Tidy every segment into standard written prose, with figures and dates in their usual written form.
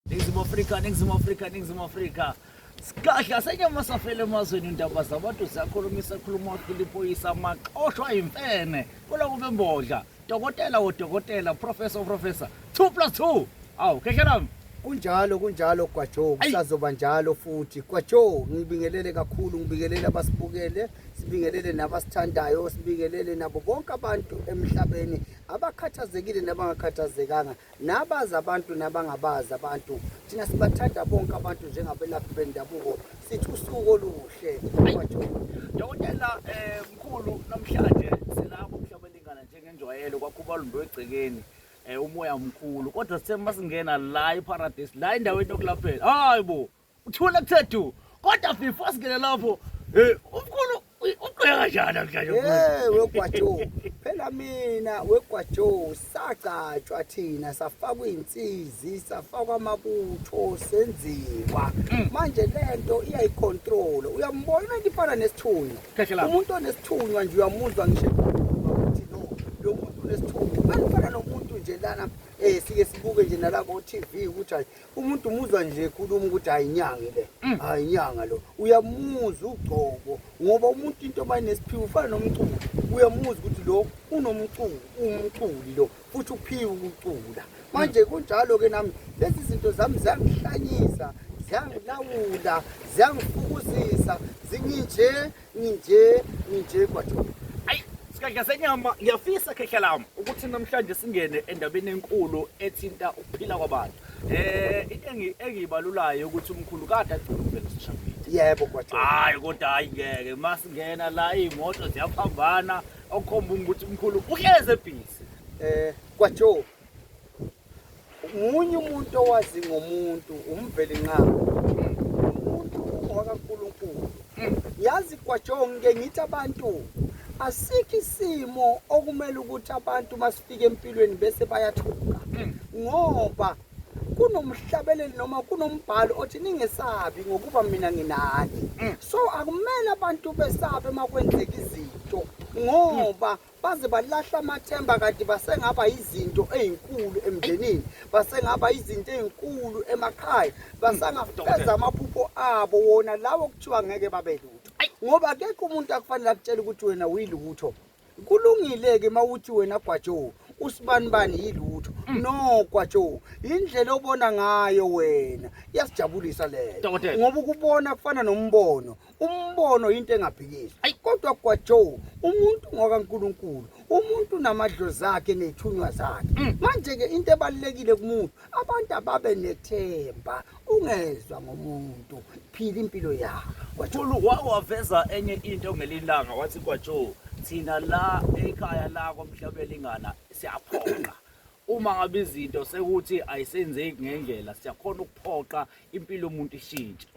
Ningizimu Afrika, Ningizimu Afrika, Ningizimu Afrika. Sigadla senyama safele emazweni indaba zabantu ziyakhulumisa khuluma iphoyisa maxoshwa imfene kuloko bembodla. Dokotela wodokotela, professor professor. 2 plus 2. Awu, khehla lami. Kunjalo kunjalo Gwajo kusazoba njalo futhi Gwajo ngibingelele kakhulu ngibingelele abasibukele sibingelele nabasithandayo sibingelele nabo bonke abantu emhlabeni abakhathazekile nabangakhathazekanga Nabazi abantu nabangabazi abantu, thina sibathanda bonke abantu njengabelaphi bendabuko, sithi usuku oluhle kwaJobe. Dokotela mkhulu namhlanje silapho umhlaba elingana njengenjwayelo kwakhubalumbe egcekeni umoya mkhulu kodwa sithe masingena la eParadise la endaweni yokulaphela hayi bo uthule kuthe du kodwa before singene lapho umkhulu ugqoke kanjani namhlanje Hey wegwajo phela mina wegwajo sagcatshwa thina safakwa insizi safakwa amabutho senziwa manje lento iyayicontrol uyambona into ifana nesithunywa Khehla lami. umuntu onesithunywa nje uyamuzwa ngisho ekhuluma ukuthi no lo muntu unesithunywa alifana nomuntu nje lana sike sibuke nje nala ko TV ukuthi hayi umuntu umuzwa nje ekhuluma ukuthi hayi inyanga le hayi inyanga lo uyamuzwa ugcobo ngoba umuntu into mayinesiphiwo ufana nomculo uyamuzwa ukuthi lo unomculo umculi lo futhi uphiwe ukucula manje kunjalo ke nami lezi zinto zami ziyangihlanyisa ziyangilawula ziyangifukuzisa zinginje nginje nginje kwaJobe. Ayi, sikadla senyama ngiyafisa khehla lami ukuthi namhlanje singene endabeni enkulu ethinta ukuphila kwabantu. Into engiyibalulayo ukuthi umkhulu kade agcina ukuvela social media. Yebo kwaJobe. Hayi kodwa hayi ngeke masingena la iy'moto ziyaphambana okukhomba ukuthi umkhulu uhleze ebhizi. KwaJobe. Munye umuntu owazi ngomuntu uMvelinqangi. Umuntu ungowakaNkulunkulu. Yazi Gwajo ngike ngithi abantu asikho isimo okumele ukuthi abantu masifike empilweni bese bayathuka. Ngoba kunomhlabeleli noma kunombhalo othi ningesabi ngokuba mina nginani. So akumele abantu besabe makwenzeka izinto ngoba baze balahla amathemba kanti basengaba izinto ezinkulu emndenini, basengaba izinto ezinkulu emakhaya, basangafeza amaphupho abo wona lawo kuthiwa ngeke babe lutho. Ngoba akekho umuntu akufanele akutshele ukuthi wena uyilutho. Kulungile-ke uma uthi wena Gwajo usibanibani yilutho. No Gwajo, indlela obona ngayo wena iyasijabulisa leyo. Dokotela. Ngoba ukubona kufana nombono. Umbono into engaphikiswa. Kodwa Gwajo umuntu ngokaNkulunkulu, umuntu namadlozi akhe nezithunywa zakhe. Manje ke into ebalulekile kumuntu, abantu ababe nethemba, ungezwa ngomuntu, phila impilo yakho. Mkhulu wawaveza enye into ngelilanga wathi Gwajo thina la ekhaya la kwaMhlabelingana siyaphoqa. Uma ngabe izinto sekuthi ayisenzeki ngendlela siyakhona ukuphoqa impilo yomuntu ishintshe.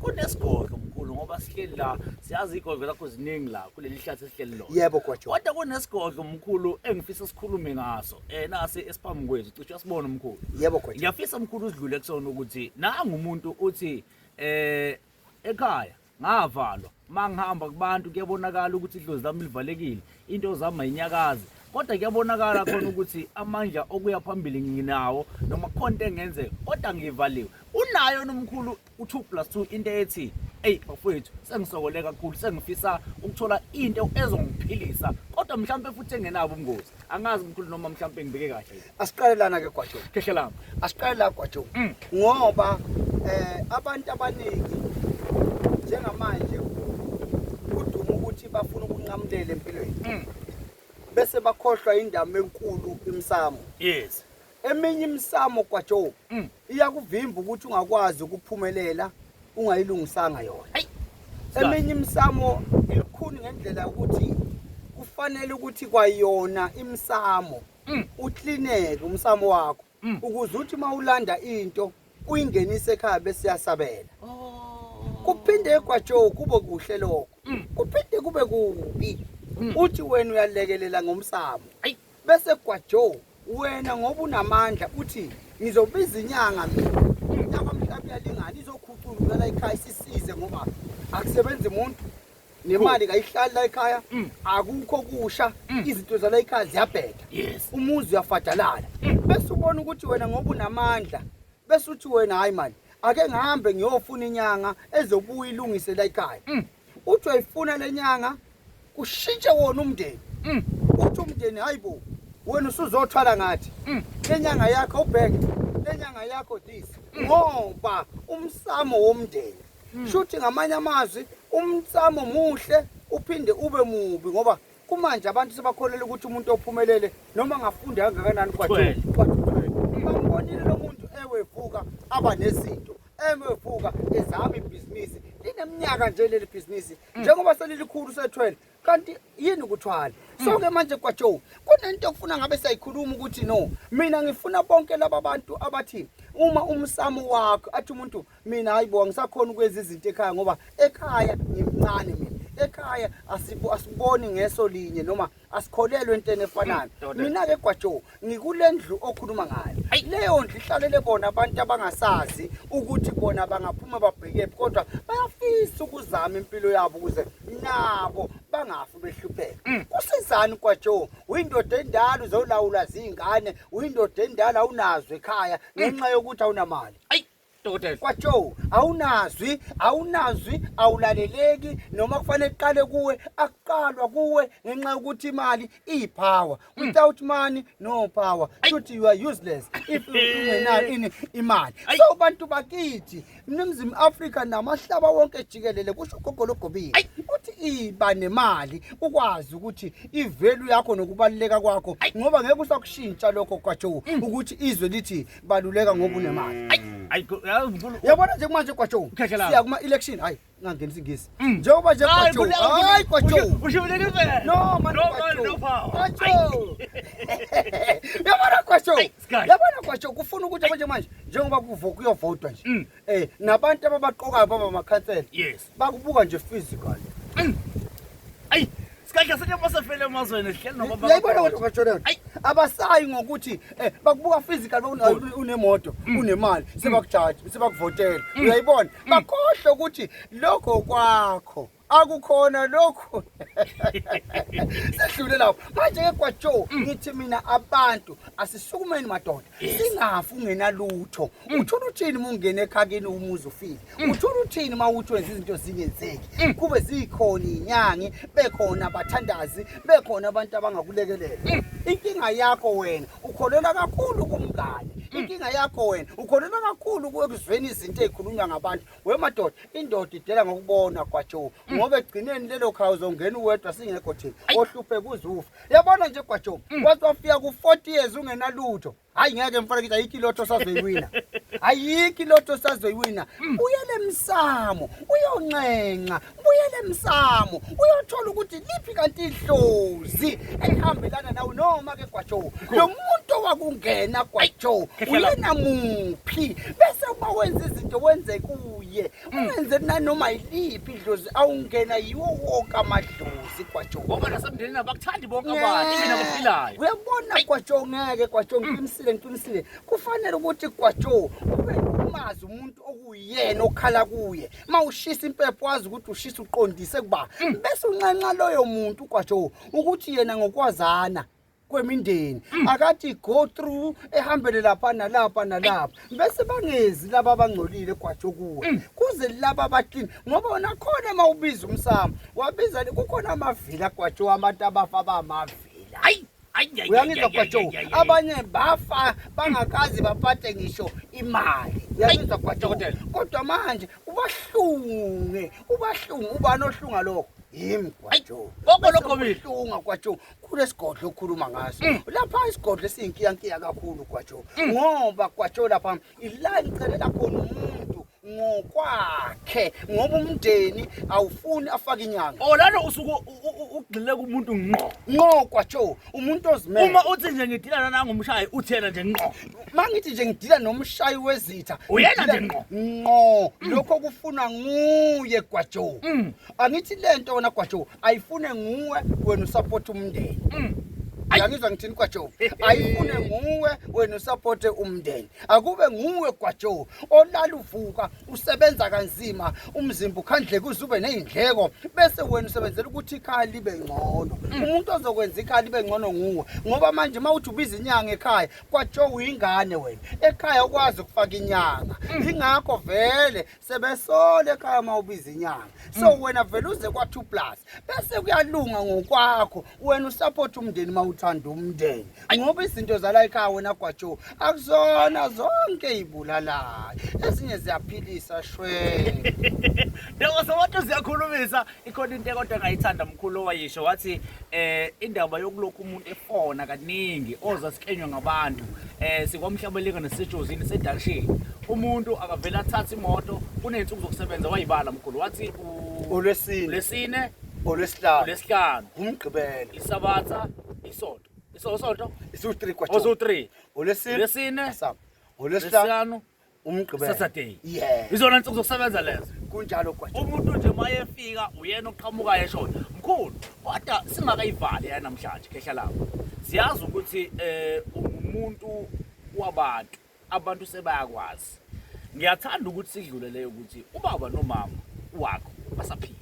Kunesigodlo mkhulu ngoba sihleli la siyazi igodlo lakho ziningi la kuleli hlathi esihleli lona. Yebo Gwajo. Kodwa kunesigodlo mkhulu engifisa sikhulume ngaso. Nasi esiphambi kwethu cishe uyasibona mkhulu. Yebo Gwajo. Ngiyafisa mkhulu usidlule kusona ukuthi nangu umuntu uthi ekhaya ngavalwa mangihamba kubantu kuyabonakala ukuthi idlozi lami livalekile into zami ayinyakazi kodwa kuyabonakala khona ukuthi amandla okuya phambili nginawo noma khona into engenzeka kodwa ngivaliwe. Unayo nomkhulu u2 plus 2 into ethi ey bafowethu sengisokole kakhulu sengifisa ukuthola into ezongiphilisa kodwa mhlawumbe futhi engenabo ubungozi. Angazi mkhulu noma mhlawumbe ngibeke kahle. Asiqale lana ke Gwajo. Khehla lami. Asiqale la Gwajo. Ngoba abantu abaningi njengamanje kuduma ukuthi bafuna ukunqamulela empilweni. Bese bakhohlwa indaba enkulu imsamo. Yes. Eminye imsamo Gwajo iyakuvimba ukuthi ungakwazi ukuphumelela ungayilungisanga yona. Eminye imsamo ilukhuni ngendlela ukuthi kufanele ukuthi kwayona imsamo uklineke umsamo wakho ukuze uthi mawulanda into uyingenise ekhaya bese yasabela. Kuphinde Gwajo kube kuhle lokho. Kuphinde kube kubi. Uthi wena uyalekelela ngomsamo. Bese Gwajo wena ngoba unamandla uthi ngizobiza inyanga mina. Yakwamhlaba iyalingana izokhuculula la ekhaya isisize ngoba akusebenzi umuntu. Nemali kayihlali la ekhaya, akukho kusha, izinto zala ekhaya ziyabheda. Yes. Umuzi uyafadalala. Bese ubona ukuthi wena ngoba unamandla Bese uthi wena hayi mani, ake ngihambe ngiyofuna inyanga ezobuya ilungise la ekhaya. Uthi uyayifuna le nyanga, kushintshe wona umndeni. Uthi umndeni hayi bo, wena usuzothwala ngathi. Le nyanga yakho ubheke, le nyanga yakho this. Ngoba umsamo womndeni. Shuthi ngamanye amazwi umsamo muhle uphinde ube mubi ngoba kumanje abantu sebakholelwa ukuthi umuntu ophumelele noma angafunda kangakanani Uthwele. kwathwele. Bambonile lo muntu ewevuka aba nezinto, ewevuka ezama ibhizinisi. Lineminyaka nje leli bhizinisi njengoba selilikhulu sethwele. Kanti yini ukuthwala? So ke manje kwaJoe kunento okufuna ngabe siyayikhuluma ukuthi no, mina ngifuna bonke laba bantu abathi uma umsamo wakho athi umuntu mina hayibo angisakhona ukwenza izinto ekhaya ngoba ekhaya ngimncane mina, ekhaya asiboni ngeso linye noma asikholelwe entweni efanayo. Mina ke Gwajo ngikule ndlu okhuluma ngayo, leyo ndlu ihlalele bona abantu abangasazi ukuthi bona bangaphuma babhekephi, kodwa bayafisa ukuzama impilo yabo ukuze nabo bangafi behlupheka. Kusizani Gwajo, uyindoda endala uzolawula zingane, uyindoda endala awunazo ekhaya ngenxa yokuthi awunamali. Dokotela. Kwatsho awunazwi, awunazwi, awulaleleki noma kufanele kuqale kuwe, akuqalwa kuwe ngenxa yokuthi imali iyipower. Without money no power. Futhi you are useless if ungenayo ini imali. So bantu bakithi, Mningizimu Afrika namahlaba wonke jikelele kusho ugogo logobile. Uthi iba nemali ukwazi ukuthi ivalue yakho nokubaluleka kwakho ngoba ngeke usakushintsha lokho Kwatsho ukuthi izwe lithi baluleka ngoba unemali. Ayi, yazi mkhulu. Uyabona nje kumanje Kwatsho Ukhehlela. siya kuma election, hayi ngangenisa ingisi njengoba nje Kwatsho, hayi Kwatsho Ushibulele impela. No man, No Kwatsho. man, no power. Kwatsho. Yabona Kwatsho. Sky. Yabona Kwatsho kufuna ukuthi manje manje njengoba kuyovotwa nje. Nabantu ababaqokayo baba amakhansela. Bakubuka nje physically. Ayi, Sky sike masefele emazweni sihleli nobaba. Uyayibona kodwa Kwatsho leyo. Ayi. Abasayi ngokuthi bakubuka physically unemoto, unemali, sebakujaji, sebakuvotela. Uyayibona? Bakhohle ukuthi lokho kwakho akukhona lokho. Sedlule lapho. Manje ke Kwatsho ngithi mina abantu asisukumeni madoda. Singafi ungenalutho. Uthola uthini uma ungena ekhakeni umuzi ufile? Uthola uthini uma uthi wenza izinto zingenzeki? Kube zikhona inyangi, bekhona abathandazi, bekhona abantu abangakulekelela. Inkinga yakho wena ukholelwa kakhulu kumngane. Inkinga yakho wena ukholelwa kakhulu ekuzweni izinto ezikhulunywa ngabantu. We madoda, indoda idela ngokubona Kwatsho ngoba egcineni lelo khaya uzongena uwedwa singekho thina. Ohluphe kuzufa. Yabona nje Kwatsho, wathi wafika ku 40 years ungenalutho. Hayi ngeke mfana kithi ayikho ilotho sazoyiwina. Ayikho ilotho sazoyiwina. Buyele emsamo, uyonxenxa, buyele emsamo, uyothola ukuthi liphi kanti idlozi elihambelana nawe noma ke Kwatsho. Lo muntu owakungena Kwatsho, uyena muphi? Bese uma wenza izinto wenze kuye. Ungenze nanoma yiliphi idlozi awungena yiwo wonke amadlozi Kwatsho. Ngoba nasemndenini abakuthandi bonke abantu, even abaphilayo. Uyabona Kwatsho ngeke Kwatsho ngiqinisile ngiqinisile. Kufanele ukuthi Kwatsho ube umazi umuntu okuyena okhala kuye. Mawushisa impepho wazi ukuthi ushisa uqondise kuba. Bese unxenxa loyo muntu Kwatsho ukuthi yena ngokwazana kwemindeni akathi go through ehambele lapha nalapha nalapha bese bangezi laba abangcolile Kwatsho kuwe kuze laba abaclean ngoba wona khona mawubiza umsamo wabiza kukhona amavila Kwatsho abantu abafa bamavila. Ayi, ayi, ayi, Uyangizwa ayi, Kwatsho ayi, ayi, ayi. abanye bafa bangakaze baphathe ngisho imali. Uyangizwa Kwatsho Dokotela. kodwa manje ubahlunge ubahlunge ubani ohlunga lokho yimi Kwatsho. Gogo lokho mina. Uhlunga Kwatsho kulesigodlo okhuluma ngaso. Lapha isigodlo esiyinkiyankiya kakhulu Kwatsho ngoba Kwatsho lapha ila ngicelela khona umuntu ngokwakhe ngoba umndeni awufuni afake inyanga. Oh lana usuku ugxile kumuntu ngqo. Ngqo Kwatsho umuntu ozimele. Uma uthi nje ngidila nangumshayi uthena nje ngqo. Mangithi nje ngidila nomshayi wezitha. Uyena nje ngqo. Ngqo lokho kufuna nguye Kwatsho. Angithi lento wona Kwatsho ayifune nguwe wena usupport umndeni. Uyangizwa ngithini Gwajo? Ayifune nguwe wena usupporte umndeni. Akube nguwe Gwajo olala uvuka usebenza kanzima umzimba ukhandleke uze ube nezindleko bese wena usebenzela ukuthi ikhaya libe ngcono. Umuntu ozokwenza ikhaya libe ngcono nguwe ngoba manje mawuthi ubiza inyanga ekhaya Gwajo uyingane wena. Ekhaya ukwazi ukufaka inyanga. Ingakho vele sebesole ekhaya uma ubiza inyanga so wena vele uze kwa-2 plus bese kuyalunga ngokwakho wena usupport umndeni uma uthanda umndeni ngoba izinto zala ekhaya wena gwajo akuzona zonke ey'bulalayo ezinye ziyaphilisa shwe. Njengoba abantu ziyakhulumisa ikhona into kodwa engayithanda mkhulu owayisho wathi indaba yokulokhu umuntu efona kaningi oza sikenywe ngabantu sikwamhlabelinga nesejozini sedakshini umuntu akavele athathe imoto kuney'nsuku zokusebenza wayibala mkhulu wathi olwesine olwesine olwesihlanu olwesihlanu umgqibelo isabatha isonto isonto isu-3 kwajo osu-3 olwesine olwesine olwesihlanu umgqibelo Saturday. Yeah. Izona insuku zokusebenza lezo. Kunjalo kwajo. Umuntu nje mayefika uyena oqhamukayo eshona. Mkhulu, kodwa singakayivali ya namhlanje khehla lapho. Siyazi ukuthi ungumuntu wabantu, abantu sebayakwazi. Ngiyathanda ukuthi sidlule leyo ukuthi ubaba nomama wakho basaphila.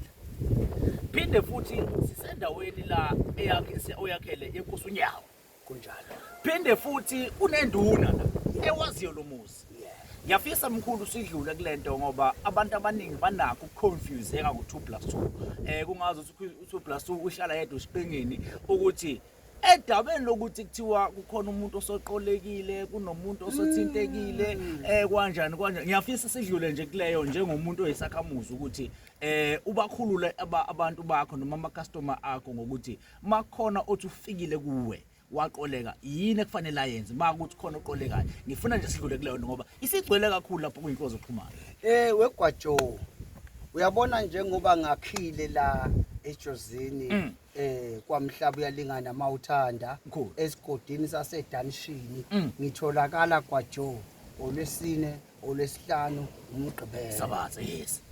Phinde futhi sisendaweni la eyakhe oyakhele inkosi uNyawo. Kunjalo. Phinde futhi unenduna la ewaziyo lo muzi. Ngiyafisa mkhulu sidlule kulento ngoba abantu abaningi banakho ukuconfuseka ngo-2 plus 2. Kungazi ukuthi u-2 plus 2 uhlala yedwa esiqhingini ukuthi edabeni lokuthi kuthiwa kukhona umuntu osoqolekile, kunomuntu osothintekile, kanjani kanjani. Ngiyafisa sidlule nje kuleyo njengomuntu oyisakhamuzi ukuthi ubakhulule abantu bakho noma ama customer akho ngokuthi makhona othi ufikile kuwe waqoleka yini ekufanele ayenze makuthi khona oqolekayo. Ngifuna nje sidlule kuleyo nto ngoba isigcwele kakhulu lapho kuyinhloso zokuxhumana. Wegwajo uyabona njengoba ngakhile la eJozini kwamhlaba uyalingana mawuthanda esigodini saseDanishini ngitholakala kwaJo olwesine olwesihlanu umgqibelo Sabatha yes.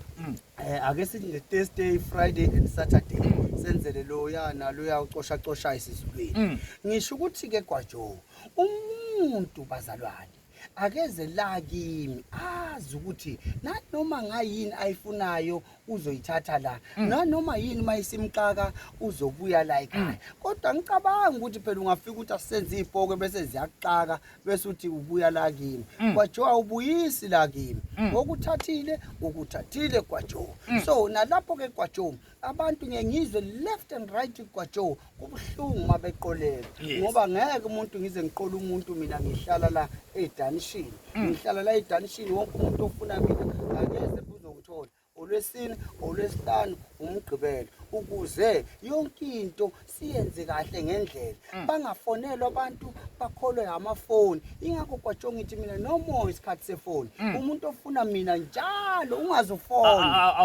Ake sithi nje Thursday, Friday and Saturday senzele loya naloya ucosha cosha isizulwini. Ngisho ukuthi ke kwaJo umuntu bazalwane akeze la kimi azi ukuthi nanoma ngayini ayifunayo uzoyithatha la nanoma yini mayisimxaka uzobuya la ekhaya. Kodwa ngicabanga ukuthi phela ungafika ukuthi asisenze izipoko bese ziyakuxaka bese uthi ubuya la kimi. Kwajo awubuyisi la kimi. Okuthathile ukuthathile kwajo. So nalapho ke kwajo abantu ngiyengizwe left and right kwajo kubuhlungu mabeqoleka ngoba ngeke umuntu ngize ngiqole umuntu mina ngihlala la eDanishini. Ngihlala la eDanishini wonke umuntu ofuna mina akeze uzongithola olwesine olwesihlanu umgqibelo ukuze yonke into siyenze kahle ngendlela. Bangafonelwa abantu bakholwe amafoni. Ingakho kwajo ngithi mina no more isikhathi sefoni. Umuntu ofuna mina njalo ungazufona.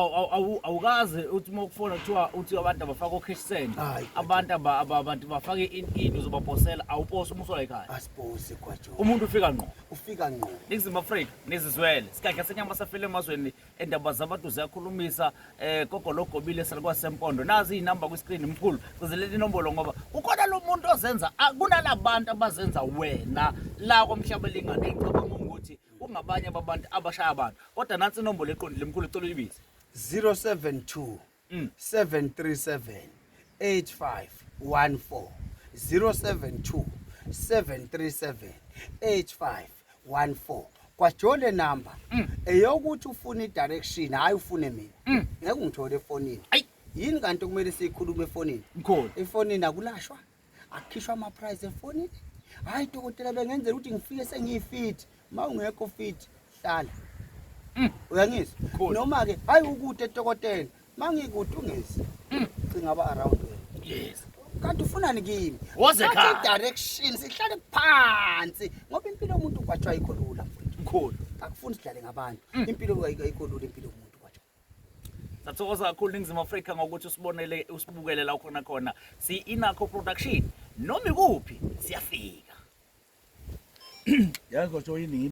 Awukaze uthi uma ukufona kuthiwa uthi abantu abafaka o-cash send. Abantu abantu bafake into uzobaposela awuposi uma usola ekhaya. Asiposi kwajo. Umuntu ufika ngqo. Ufika ngqo. Ningizimu Afrika nizizwele. Sigadla senyama safile emazweni endaba zabantu ziyakhulumisa gogo logobile salukwasempondo. Nazi inamba ku screen mkhulu. Gcizelela inombolo ngoba ukhona lo muntu ozenza kunalabantu abazenza wena la komhlaba elingane ngicabanga ukuthi kungabanye babantu abashaya abantu. Kodwa nansi inombolo eqondile mkhulu cela uyibize. 072 737 8514 072 737 8514. Kwajole number eyokuthi ufuna i-direction hayi ufune mina. Ngeke ungithole efonini. Yini kanti okumele siyikhulume efonini? Mkhulu. Efonini akulashwa. Akukhishwa ama price efonini. Hayi dokotela bengenzela ukuthi ngifike sengiyifit. Mawungekho fit hlala. Uyangizwa? Noma ke hayi ukude dokotela mangikude ungezi. Cinga ba around wena. Yes. Kanti ufunani kimi? Woze ekhaya. Direction sihlale phansi ngoba impilo yomuntu kwatsho ayikho lula mfowethu. Mkhulu. Akufuni sidlale ngabantu. Impilo ayikho lula impilo yomuntu kwatsho. Sathokoza kakhulu Ningizimu Afrika ngokuthi usibonele usibukele la khona khona. Si Inakho Production noma ikuphi siyafika. Yazi kwatsho yini?